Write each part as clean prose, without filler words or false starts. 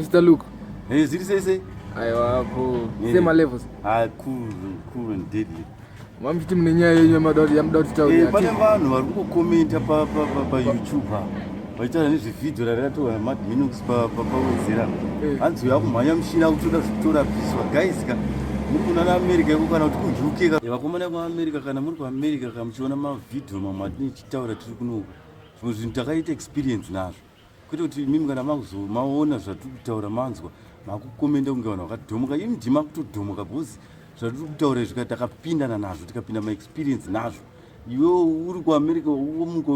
Mr Luke. Hey, zviri sei sei? Aiwa po. Same levels. Ah, cool, cool and deadly. Mamuchiti mune nyaya yenyu yamada kuti yamuda kuti taure. Eh, pane vanhu vari kungokomenta pa pa pa, pa YouTube apa. Vachitaura nezvevhidhiyo rarakatorwa naMad Minox pa pa pawedzera. Eh. Hanzi uya kumhanya mushina akutoda zvekutorapiswa. Guys ka muri kunana America iko kana kuti kuUK ka. Eh, vakomana kuAmerica kana muri kuAmerica ka muchiona mavhidhiyo mamwe atinochitaura tiri kunoku. Zvimwe zvinhu takaita experience nazvo. Kwete kuti imimi kana makuzomaona zvatiri kutaura manzwa makukomenda kunge vanhu vakadhomoka. Imi ndimi makutodhomoka because zvatiri kutaura izvi ka takapindana nazvo tikapinda maexperience nazvo. Iwe uri kuAmerica womuka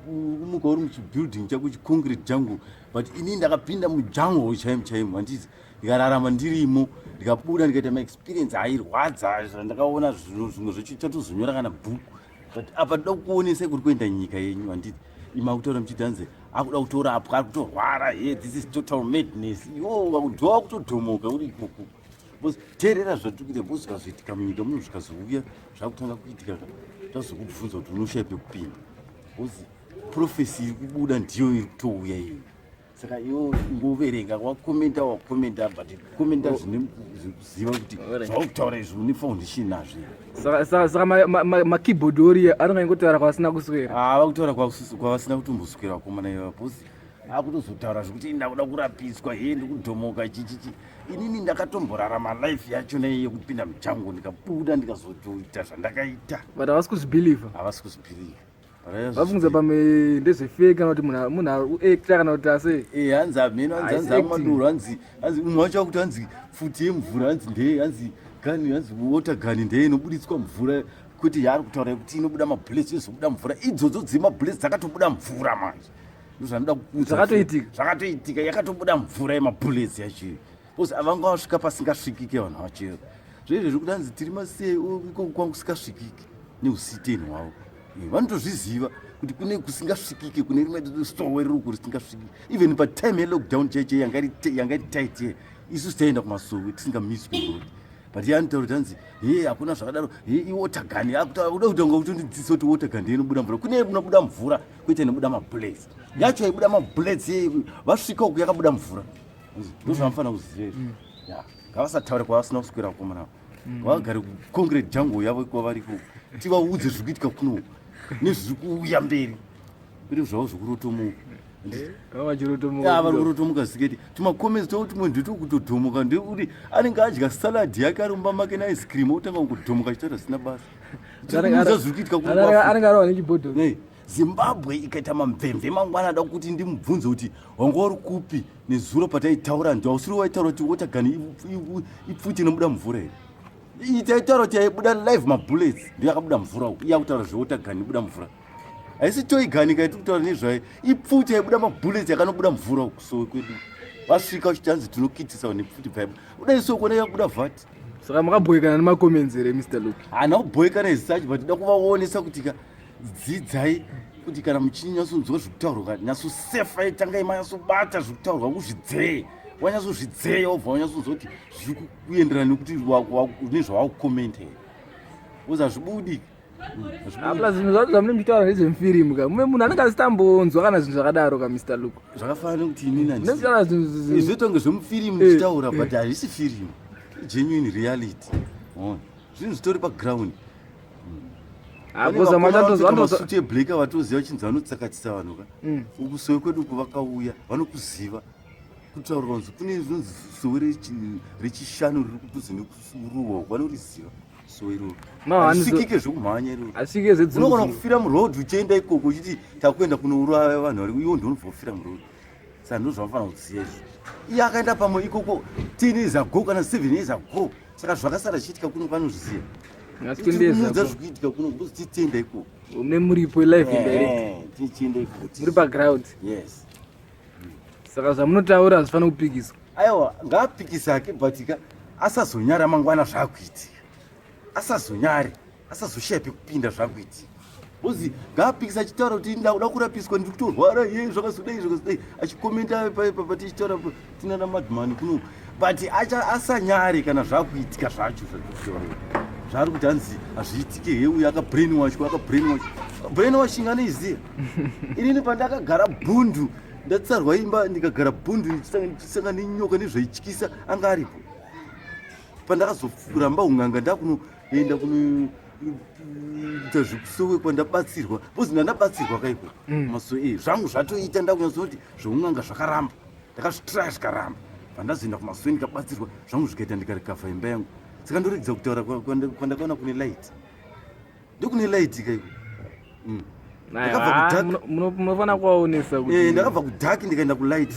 umuka uri muchibuilding chako chiconcrete jungle but ini ndakapinda mujungle chaimo chaimo handiti ndikararama ndirimo ndikabuda ndikaita maexperience airwadza zvandakaona zvinhu zvimwe zvacho chatozonyora kana bhuku but apa toda kukuonesai kuri kuenda nyika yenyu handiti imakutaura muchiti hanzi akuda kutorapwa ari kutorwara he this is total madness iwo ndowa kutodhomoka uri ikoko because teerera zvatiri kuita because zvikazoitika munyika muno zvikazouya zvakutanga kuitika tazokubvunza kuti unoshaya pekupinda because profesi iri kubuda ndiyo iri kutouya iyo saka iwo ngoverenga wakomenta wakomenta but komenta oh. zvine kuziva kuti zvakutaura izvi une foundation nazvo saka makeyboard ori anenge aingotaura kwavasina kuswera ah, vakutaura kwavasina kutomboswera vakomana ivava bcause akutozotaura zvekuti ndakuda kurapiswa he ndikudhomoka chichichi inini ndakatomborarama life yacho naiye yekupinda muchango ndikabuda ndikazotoita zvandakaita but havasi kuzvibhilivha havasi kuzvibhilivha vafunza pamwe ndezvefake kana kuti munhu ari kuacta kana kuti ase eh, hanzi hameno hanzi hanzi amadoro hanzi hanzi umwe wacho akuti hanzi pfuti yemvura hanzi ndeye hanzi gani hanzi water gani ndeye inobuditswa mvura kwete yaari kutaura yekuti inobuda mabullets yozobuda mvura idzodzo dzemabullets dzakatobuda mvura manje ndozvanoda kukuudza zvakatoitika zvakatoitika yakatobuda mvura yemabullets yacho because avanga vasvika pasingasvikike vanhu vacho zvezvo zvekuti hanzi tiri masei ikoko kwangu kusingasvikike neusiteni hwavo eh, vanotozviziva kuti kune kusingasvikike kune rimwe sowe riri uko risingasvikike even patime yelockdown chaicho yanga iri tight ye isusu taienda kumasowe tisingamiswi road but iye anotaura kuti hanzi he hakuna zvakadaro he iwotagani akuda kutanga kutondidzidzisa kuti wotagani inobuda mvura kune inobuda mvura kwete inobuda mabullets yacho yaibuda mabullets vasvika uku yakabuda mvura ndozvavanofanira kuziva izvi mm. ngavasataure kwavasina kuswera vakomana mm. vagare kucongret jungle yavo kwavari ikoko tivaudze zviri kuitika kuno nezviri kuuya mberi kwete zvavo zvekurotomuka eh, vari kurotomuka ziketi tumacomments twavo tumwe ndetwekutodhomoka ndekuti anenge adya salad yake ari mumba make neice cream otanga kudhomoka achitaura zvisina basa tikuudza zviri kuitika kuanenge arova nechibhodhoro Zimbabwe ikaita mamvemve mangwana ada kuti ndimubvunze kuti wanga uri kupi nezuro pataitaura ndi ausiri waitaura kuti wotagani ipfuti inobuda mvura here iyi taitaura kuti yaibuda live mabullets ndiyo yakabuda mvura uku iya kutaura zvewotagani ibuda mvura haisi toigani kaiti kutaura nezvayo ipfuti yaibuda mabullets yakanobuda mvura uku sowe kwedu vasvika uchiti hanzi tinokitisa nepfuti bvaibuda udai so kuona yakubuda vhati saka makabhoekana nemacomments here Mr Luke haana kubhoekana as such but da kuvaonesa kuti ka dzidzai kuti kana muchinyatsonzwa zvekutaurwa nyatsosefa tangai manyatsobata zvekutaurwa kuzvidzeye wanyatsozvidzeya wobva wanyatsonzwa kuti zviri kuenderana nekuti nezvawakukomenta here bcause hazvibudi apla zvinhu zvacho zvamunenge muchitaura ndezvemufirimu ka mumwe munhu anenge asitambonzwa kana zvinhu zvakadaro ka Mr Luke zvakafanana nekuti inini zvotonge zvemufirimu muchitaura eh, but eh. hazvisi firimu genuine reality zvinhu zvitori paground masuti eblack vatoziva chinzi vanotsakatisa vanhu ka mm. uku sowe kwedu uku vakauya vanokuziva kutaurwa kunzi kune zvinonzi sowe rechishanu riri kudhuze nekuruwa vanoriziva sowe iroro asvikike zvekumhanya iroro unogona kufira muroad uchienda ikoko uchiti takuenda kunouraya vanhu vari iwo ndonobva kufira muroad saka ndozvavanofanira kuziva izvi iye akaenda pamwe ikoko 10 years ago kana 7 years ago saka zvakasara zvichiitika kuno vanozviziva tikuudza zvikuitika kuno because tichienda ikoko mune muripo live and direct tichienda ikoko muri paground yes saka zvamunotaura hazvifanira kupikiswa aiwa ngaapikise hake but ka asazonyara mangwana zvakuitika asazonyare asazoshaya pekupinda zvakuitika bcause ngaapikisa achitaura kuti ndakuda kurapiswa ndiri kutorwara ye zvakazodai zvakazodai achikomenta patichitaura tinana madman kuno but asanyare kana zvakuitika zvacho zvakuitaura zvaari kuti hanzi hazviitike he uyu akabrainwashwa akabrainwashwa brainwashing anoiziva inini pandakagara bhundu Ndatsarwa imba ndikagara bhundu ndichisanga nenyoka nezvaityisa anga aripo. Pandakazoramba un'anga ndakunoenda kunoita zvekusowe kwandabatsirwa because ndandabatsirwa kaiko mm. maso e zvangu zvatoita ndakunyatsoti zveun'anga zvakaramba ndakazvitraya zvikaramba pandazoenda kumasowe ndikabatsirwa zvangu zvikaita ndikarikavha imba yangu saka ndoregedza kutaura kwandakaona kune light ndokune light kaiko mm. munofanira kuvaonesa eh, ndakabva kudark ndikaenda kulight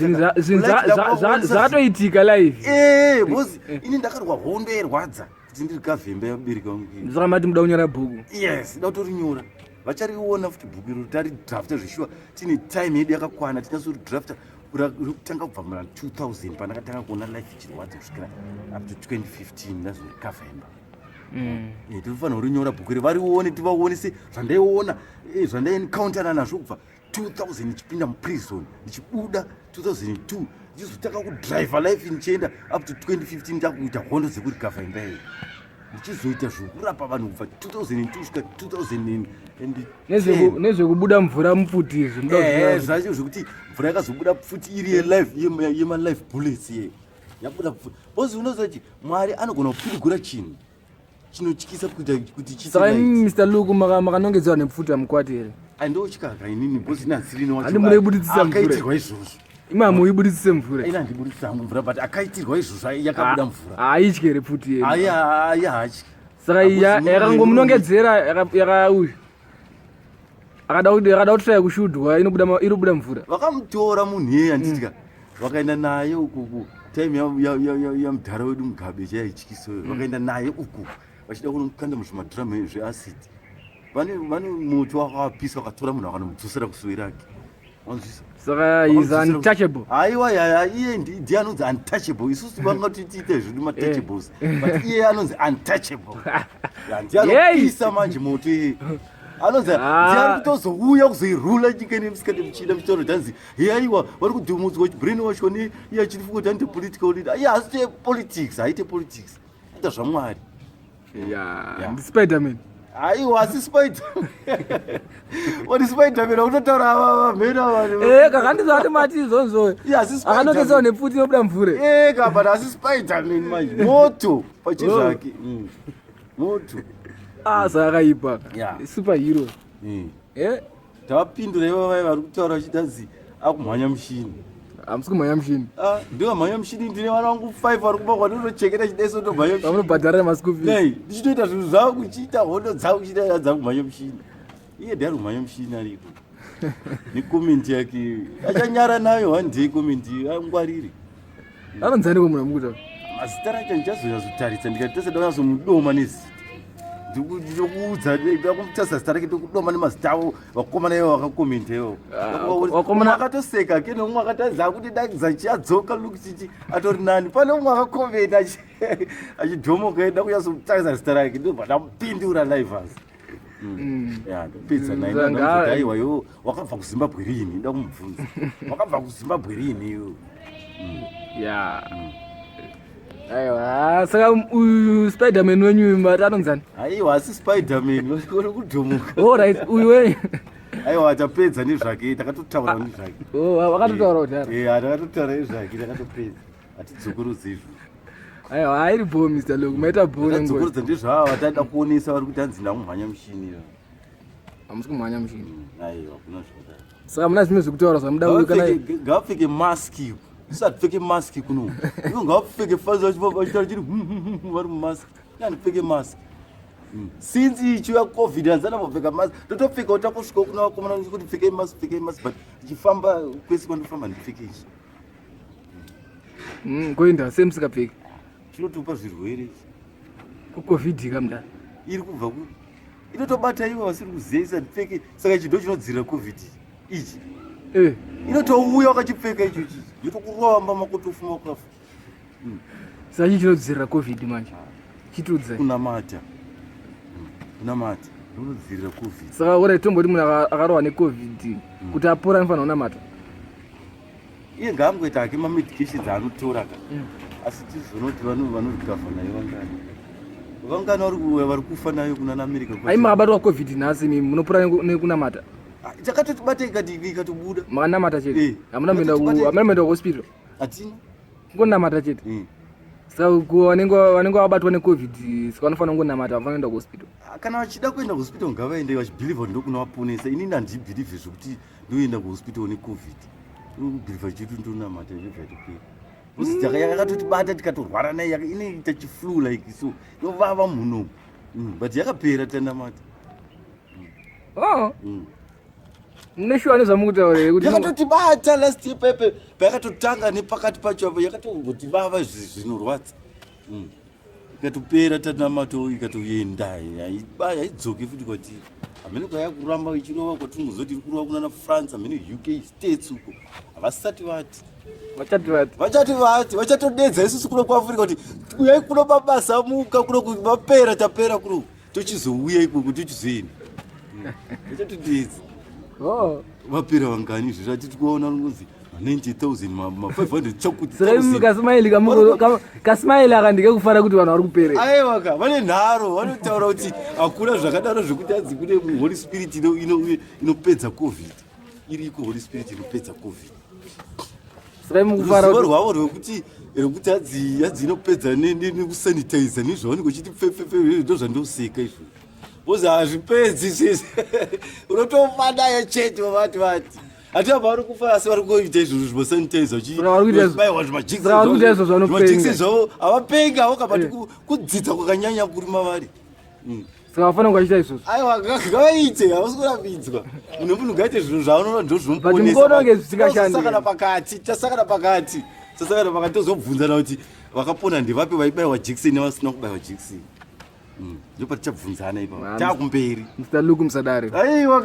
zvakatoitika live eh, because eh. ini ndakarwa hondo yerwadza kuti ndiri kavhembe yamubereki wangu saka mati muda kunyora bhuku yes nda kutorinyora vachariona futi bhuku iro taridrafta zveshuwa tine time yedu yakakwana tinyatsoриdrafta rekutanga kubva muna 2000 pandakatanga kuona life ichirwadza kusvikira up to 2015 ndazorikavhemba mm. eh, tinofanira kurinyora bhuku iri varione tivaonese zvandaiona eh, zvandaiencounterna nazvo kubva 2000 ndichipinda muprison ndichibuda 2002 ndichizotanga kudriver life ndichienda up to 2015 ndakuita hondo dzekurecover imba iyo ndichizoita zvekurapa vanhu kubva 2002 kusvika 2000 nezvekubuda mvura mupfuti izvi eh, zvacho zvekuti mvura yakazobuda pfuti iri yelife yemalife bullets ye yabuda pfuti bcause unoziva kuti mwari anogona kupidigura chinhu chinotyisa kuita kuti chisaka imi mr luke makanongedzerwa nepfuti hamukwati here andotyaka inini because ini handirini wacho munoibuditsisa mvura akaitirwa izvozvo imi hamuibuditsise mvura ini handibuditsisa hangu mvura but akaitirwa izvozvo yakabuda mvura haityi here pfuti yenu ayi haatyi saka yakangomunongedzera yaka uyu akada kuti akada kutraya kushudwa inobuda inobuda mvura vakamutora munhu iyeye handitya mm. vakaenda naye ukuku time yamudhara wedu mugabe chaityisa mm. vakaenda naye uku vachida kunomukanda muzvimadhiramu zveacid vane vane moto wakavapisa vakatora munhu akanomudzosera kusuwe rake wanzwisa saka is untouchable aiwa yaya iye ndiye anonzi untouchable isusu vanga tiite zvedu matouchables eh. but iye anonzi untouchable ndiye anopisa manje moto iye anonzi ah. ndiye ari kutozouya kuzoirula nyika ine musikati muchida muchitaura kuti hanzi he aiwa vari kudhumudzwa brain washwa ne iye achitifunga kuti anoite political leader iye haasite politics haite politics ita zvamwari yeah. Spiderman aiwa asi spiderman uri spiderman akutotaura ava mheno ava eh kakandizati mati izvozvo akanokesa nepfuti inobuda mvure eh ka but asi spiderman manje moto pachizvake oh. mm. moto ah zvakaipa yeah. superhero mm. eh Tavapindura ivo vaye vari kutaura vachiti hanzi akumhanya mushini. Hamusi kumhanya mushini. Ah, ndiwo mhanya mushini ndine vana vangu 5 vari kumba kwandinotocheketa chideso ndomhanya mushini. Vamunobhadharira maschool fees. Nei, ndichitoita zvinhu zvangu kuchiita hondo dzangu kuchiita dzangu kumhanya mushini. Iye ndiye ari kumhanya mushini ariko. Nekomenti yake achanyara nayo one day komenti angwarire. Anonzani ko munhu amukuta? Mazita racho ndichazonyatsotarisa ndikati tese ndakazomudoma nezita. Ndikuudza ndakumutasa zita rake ndokudoma nemazita avo vakomana ivo vakakomenta ivo. Ah, vakomana akatoseka ke neumwe akatadza kuti dai chiadzoka look chichi atori nani. Pane umwe akakomenta achidhomoka enda kunyatsomutarisa zita rake ndobva ndamupindura live asi. Mm. Ya, ndopedza naye ndamubvunza aiwa iwe wakabva kuZimbabwe rini ndakumubvunza. Wakabva kuZimbabwe rini iwe? Mm. Ya. Mm. Aiwa, saka uyu Spiderman wenyu uyu mati anonzani? Aiwa, asi Spiderman uri kudhomoka. All right, uyu wenyu. Aiwa, tapedza nezvake, takatotaura nezvake. Oh, wakatotaura kudhara. Eh, takatotaura nezvake, takatopedza. Hatidzokorodzi izvo. Aiwa, hairi bho Mr. Loku, maita bho nengozi. Tadzokorodza ndezvava vataida kuonesa vari kuti hanzi ndakumhanya mushini. Hamusi kumhanya mushini. Mm, aiwa, hakuna zvakadaro. Saka muna zvimwe zvekutaura zvamuda kana ngavapfeke mask usapfeke mask kuno. Ivo ngavapfeke faza vachitaura chiri hmm, hmm, hmm, vari mumask. Ndipfeke mask. Since ichiuya covid hanzana vopfeka mask. Totopfeka utakosvika kuna vakomana kuti pfekei mask, pfekei mask but ndichifamba kwese kwandofamba ndipfeke ichi. Kuenda sei musikapfeki? Chinotopa zvirwere ichi. Kucovid ka mdara. Iri kubva ku inotobata ivo vasiri kuziva isatipfeke saka ichi ndo chinodzirira covid ichi. Eh. Inotouya wakachipfeka icho ichi. Yotokurova makotofuma ukafa. Saka chii chinodzirira covid manje? Chitiudzai. Kunamata. Kunamata. Unodzirira covid. Saka ore tomboti munhu akarohwa necovid kuti apora anofanira kunamata. Iye ngaangoita hake mamedications aanotora ka. Asi tizonoti vanhu vanorikavha nayo vangani. Vangani vari kuuya vari kufa nayo kuna America. Ai makabatwa covid nhasi imi munopora nekunamata. Ah, Takatotibata ikati ikatobuda. Makanamata chete. Eh. Hamuna kuenda ku Takatotibata- hamuna kuenda ku hospital. Hatina. Kungonamata chete. Saka vanenge vabatwa necovid saka vanofanira kungonamata vafanira kuenda kuhospital. Ah, Kana vachida kuenda kuhospital ngavaende vachibhilivha kuti ndokunovaponesa. Inini handibhilivhe zvekuti ndoenda kuhospital necovid. Ndinobhilivha chete ndonamata zvobva yatopera. Because yakatotibata tikatorwara nayo inoita chiflu like so. Yovava muno. But yakapera tanamata. Oh. Mune shuwa nezvamukutaura here kuti Yakatotibata last year pepe payakatotanga nepakati pacho apo yakatombotibava zvinorwadza. Ikatopera tanamato ikatoenda haidzoki futi kwatiri. Hamene kwayakuramba ichirova kwatinozoti iri kurova kunana France hamene UK States uko havasati vati vachati vati vachati vati vachatodedza isusu kuno kuAfrica kuti uyai kuno mabasa muka kuno mapera tapera kuno tochizouya ikoko tochizoenda vachatodedza oh vapera vangani izvo zvatiri kuona kunzi 90000 ma 500 chakuti saka imi kasmaili kasmaili aka ndikekufara kuti vanhu vari kuperera aiwa ka vane nharo vanotaura kuti hakuna zvakadaro zvekuti hanzi kune holy spirit inopedza covid iriko holy spirit inopedza covid saka imi mukufara ruzivo rwavo rwekuti rwekuti hanzi inopedza nekusanitiza nezvavanenge uchiti pfepfepfe ndo zvandoseka izvo because hazvipedzi zvese unotofa nayo chete vavati vati hati apa vari kufa asi vari kuita izvozvo zvimasanitiza Saka vari kuita izvo- uchibaiwa Saka vari kuita izvo zvanopenga. zvimajekiseni zvavo havapengi avo kabati Eh. kudzidza kwakanyanya kuri mavari saka vafanira kunge vachiita izvozvo aiwa ngavaite havasi kurambidzwa munhu munhu ngaite zvinhu zvaanoona ndo But mukono wange zvisingashandi. zvinosakana pakati tasakana pakati tasakana pakati tozobvunzana kuti vakapona ndevapi vaibaiwa jekiseni nevasina kubaiwa jekiseni ndo patichabvunzana ipapo takumberi Mr Luke musadare aiwa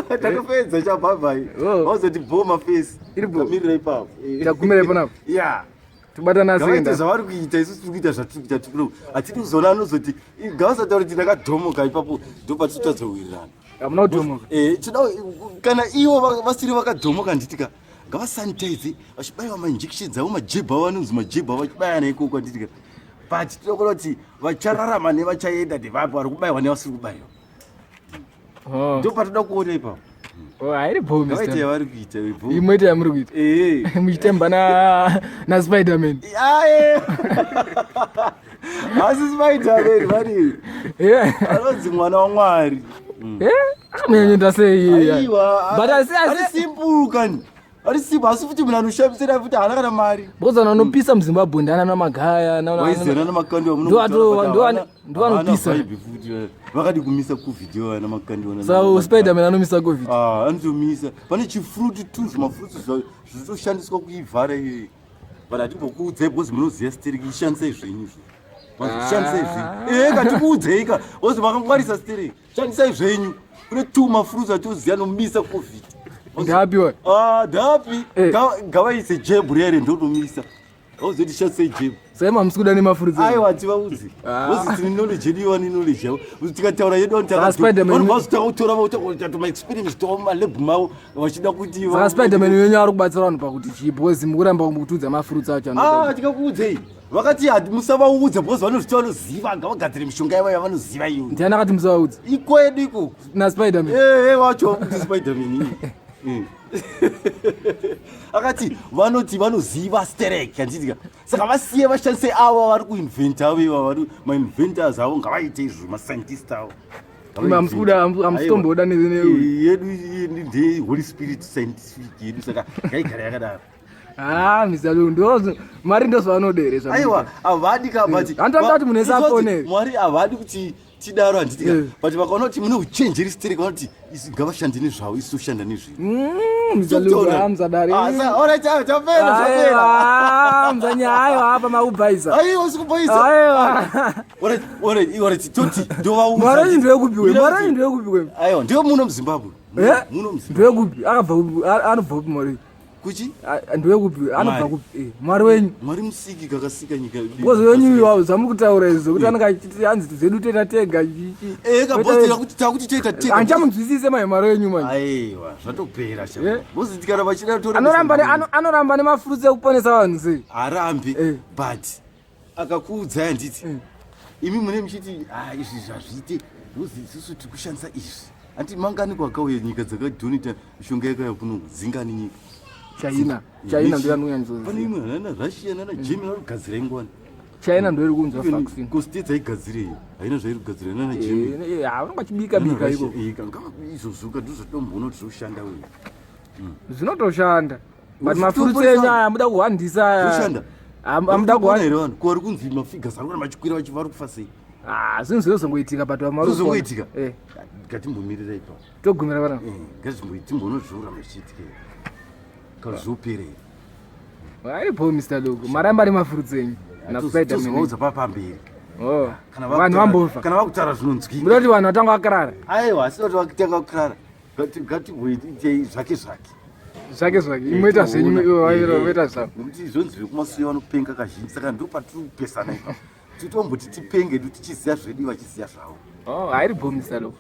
takapedza chabhabhai Oh. vauzoti bho mafesi Iri bho. tamirira ipapo Tagumira ipapo. ya Tobatana ngavaite senda zvavari kuita isusu tiri kuita zvatiri kuita tiri hatidi kuzoona anozoti ngavasataura kuti ndakadhomoka ipapo ndo patiri kuwirirana hamuna kudhomoka Eh, tinoda kana ivo vasiri vakadhomoka handitika ngavasanitize vachibayiwa mainjections avo majebhu avo anonzi majebhu avo vachibayana ikoko handitika but tinoda kuona kuti vachararama nevachaenda ndevapi vari kubayiwa nevasiri kubayiwa Oh. ndo patoda kuona ipapo Oh, hairi bho ngavaite Mr. yavari kuita bho Imwe yamuri kuita Eh. muchitemba naSpiderman Aye. asi spiderman vari Yeah. anonzi mwana wamwari Eh, akamunyanyoita sei aiwa But ari simple kani ari simple asi futi munhu anoshamisira futi haana kana mari because vanhu vanopisa muzimbabwe ndiana magaya waiziyana namakandiwa Ndo anopisa. futi vakadi kumisa covid ivo vana makandiwa so Spiderman anomisa covid Ah, anotomisa pane chifruit tu zvimafruits zvitoshandiswa kuivhara iyoyo but hatimbokuudzai because munoziva stereki ishandisai zvenyu izvo shandisai zvenyu ee katikuudzei ka because makangwarisa stereki shandisai zvenyu kune tu mafruits atoziva anomisa covid Ndapi wa? Ah, ndapi Eh. Ngavaise jebhu rere ndonomisa auzoti shandisai jebhu sai mamusi kuda nemafruits aiwa tivaudzi Ah. because tine knowledge yedu iwa neknowledge yavo Kuti tikataura yedu Saka Spider-Man- vanozotanga kutora voita maexperiments toa mumalab mavo vachida kuti saka Spiderman wenyu ari kubatsira vanhu pakuti chii because mukuramba kutudza mafruits acho Ah, tikakuudzei vakati hati musavaudza because vanozviti vanoziva ngavagadzire mishonga yavo yavanoziva iyo ndiani akati musavaudza ikwedu ikoko naSpiderman ee wacho kuti Spiderman iyi. Akati vanoti vanoziva sterek handitika saka vasiye vashandise avo vari kuinventa avo iva vari mainventors avo ngavaite izvo mascientist avo Imi hamusi kuda hamusitomboda yedu ndeye holy spirit scientific yedu saka ngaigare yakadaro Ah, Mr. Luke ndo mari ndo zvavanoda here aiwa havadi ka but Handitori kuti munhu wese apone. mwari havadi kuti tidaro handitika but vakaona kuti mune uchenjeri sterek vanoti isi ngavashande nezvavo isu toshanda nezvedu Mr. Luke ah, musadare tapera zvapera Aiwa, muzanya aiwa apa makubhaisa aiwa sikubhaisa aiwa toti ndovaudza mwari wenyu ndewekupiwe mwari wenyu ndewekupiwe aiwa ndiyo muno muzimbabwe Eh? muno muzimbabwe ndewekupi akabva kupi anobva kupi mwari wenyu kuchi ndewekupi anobva Mwari. kupi Eh, mwari wenyu mwari musiki kakasika nyika because wenyu iwawo zvamuri kutaura izvo kuti anenge achiti hanzi zvedu toita tega chichi kabhozera kuti takuti toita tega handichamunzwisise manje mwari wenyu manje aiwa zvatopera sha Eh? bozi tikaramba chida tora anoramba nemafurutsi ekuponesa vanhu sei harambi Eh. but akakuudzai handiti imi mune muchiti "Ah, izvi zvazviite bozi isusu tiri kushandisa izvi Anti mangani kwakauya nyika dzakadonita mishonga yakauya kuno dzingani nyika? China. China ndo yanonyanyoziva. Pane imwe nana Russia nana Germany vari kugadzira ingwani. China ndo iri kuunza vaccine. Ko states haigadzire haina zvairi kugadzira nana Germany. Eh, eh, vanonga vachibika bika iko. Eh, izvozvo ka ndozvatomboona kuti zvoshanda uyu. Zvinotoshanda. But mafruits enyu aya muda kuhwandisa aya. Zvinoshanda. Amuda kuhwandisa. Here vanhu ko vari kunzi mafigures ari kuramba achikwira vachi vari kufa sei? Ah, zvinhu zvinozongoitika but vamwe vari Zvinozoitika? Eh. Ngatimbomirira ipapo. Togumira vana. Eh, ngatimboona zvoramba zvichiitika. Kana zvopera here. Aripo Mr. Logo. Maramba ari mafruits enyu. Na Spiderman. Tozovaudza papamberi. Oh. Kana Vanhu vambofa. Kana vakutaura zvinonzwika. Muda kuti vanhu vatanga vakarara. Aiwa, asi kuti vakutanga kukarara. Ngatimboitei zvake zvake. Zvake zvake. Imoita zvenyu ivo voita zvavo. Nekuti zvonzi vekumasuya vanopenga kazhinji saka ndo patiri kupesana ipapo. Titomboti tipenge tichiziva zvedu vachiziva zvavo. Oh, hairi bo Mr. Logo.